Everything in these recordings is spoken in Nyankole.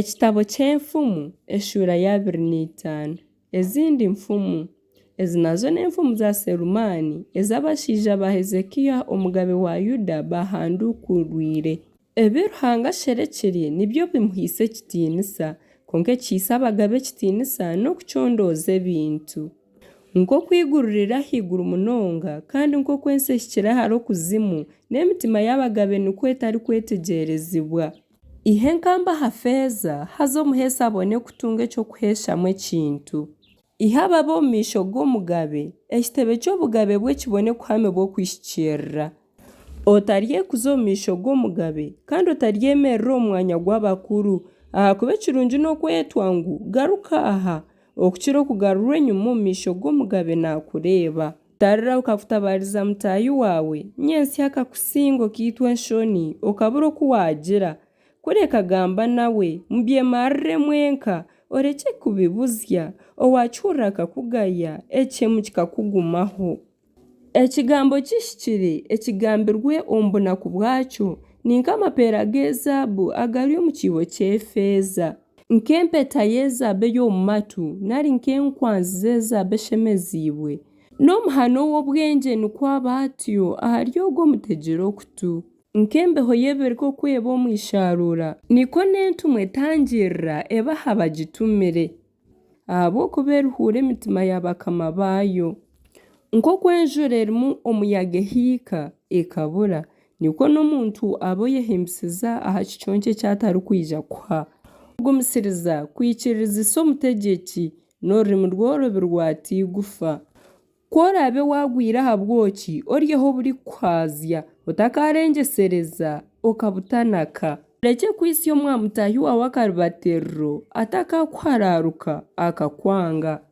Ekitabo ky'enfumu eshuura ya 25. Ezindi nfumu. Ezi nazo n'enfumu za Sulemaani, ezi abashaija ba Hezekiya omugabe wa Yuda baahandukurwire. Ebi Ruhanga asherekire nibyo bimuhaisa ekitiinisa, kwonka ekihaisa abagabe ekitiinisa n'okucondooza ebintu. Nk'oku eiguru riri ahaiguru munonga, kandi nk'oku ensi ehikire hare okuzimu, n'emitima y'abagabe nikwo etarikwetegyerezibwa. Iha enkamba aha feeza, haza omuheesi abone kutunga eky'okuheeshamu ekintu. Iha ababi omu maisho g'omugabe, ekitebe ky'obugabe bwe kibone kuhamibwa okuhikiirira. Otaryekuza omu maisho g'omugabe, kandi otaryemerera omu mwanya gw'abakuru, ahakuba ekirungi n'okwetwa ngu, Garuka aha, okukira okugarurwa enyima omu maisho g'omugabe naakureeba. Otarirahuka kutabaariza mutaahi waawe, nyentsya akakusinga okaitwa enshoni, okabura oku waagira. Kureka gamba nawe, mubyemarire mwenka, orekye kubibuzya, owaakihurira akakugaya, ekihemu kikakugumaho. Ekigambo kihikire ekigambirwe omu bunaku bwakyo ni nk'amapeera g'ezaabu agari omu kiibo ky'efeeza. Nk'empeta y'ezaabu ey'omu matu, nari nk'enkwanzi z'ezaabu eshemeziibwe, n'omuhana ow'obwengye nikwo aba atyo ahari ogwo omutegire okutu. Nk'embeho y'ebirika oku eba omu ishaaruura, nikwo n'entumwa etangirira eba aha bagitumire. Ahabw'okuba eruhuura emitima ya bakama baayo. Nk'oku enjura erimu omuyaga ehiika, ekabura, nikwo n'omuntu aba oyehimbisiza aha kiconco eki atarikwija kuha. Okugumisiriza kwikirizisa omutegyeki, n'orurimi rworobi rwata eigufa. Ku oraabe waagwire aha bwoki, oryeho oburikukuhaazya, otakaarengyesereza okabutanaka. Orekye kwitsya omwa mutaahi waawe akaribatiriro, atakaakuhararuka akakwanga.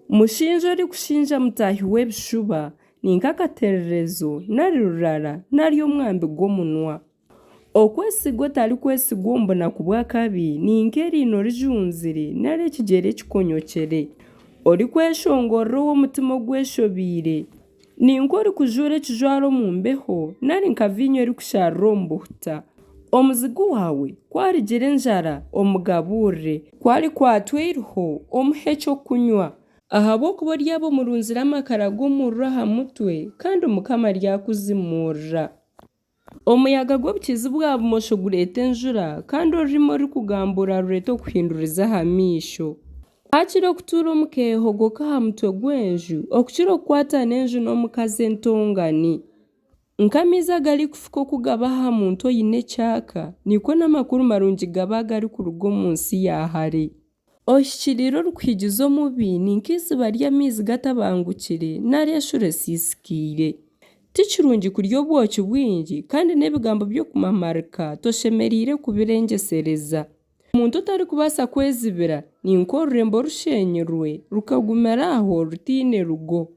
Mushinje orikushinja mutaahi we ebishuba, ni nk'akatererezo nari rurara nari omwambi gw'omunwa. Okwesiga otarikwesigwa omu bunaku bw'akabi ni nk'eriino rijunzire nari ekigyere ekikonyokire. Orikweshongorera ow'omutima ogweshobeire ni nk'orikujuura ekijwaro omu mbeho nari nka viinyo erikushaarira omu buhuta. Omuzigu waawe ku arigira enjara, omugaburire, ku arikwatwa eiriho, omuhe eky'okunywa. Ahabw'okuba oryaba omurunzire amakara g'omuriro aha mutwe, kandi Mukama aryakuzimuurira. Omuyaga gw'obukiizi-bwa-bumosho gureeta enjura, kandi orurimi orurikugambura rureeta okuhinduriza aha maisho. Haakiri okutuura omu keehogo k'aha mutwe gw'enju, okukira okukwatana enju n'omukazi entongani. Nk'amaizi agarikufuka oku gaba aha muntu oine ekyaka, nikwo n'amakuru marungi gaba agarikuruga omu nsi ya hare. Ohikiriire orikuhigiza omubi ni nk'eiziba ry'amaizi gatabangukire nari enshuro esiisikaire. Ti kirungi kurya obwoki bwingi kandi n'ebigambo by'okumamarika toshemereire kubirengyesereza. Omuntu otarikubaasa kwezibira ni nk'orurembo rusheenyirwe rukagumira aho rutaine rugo.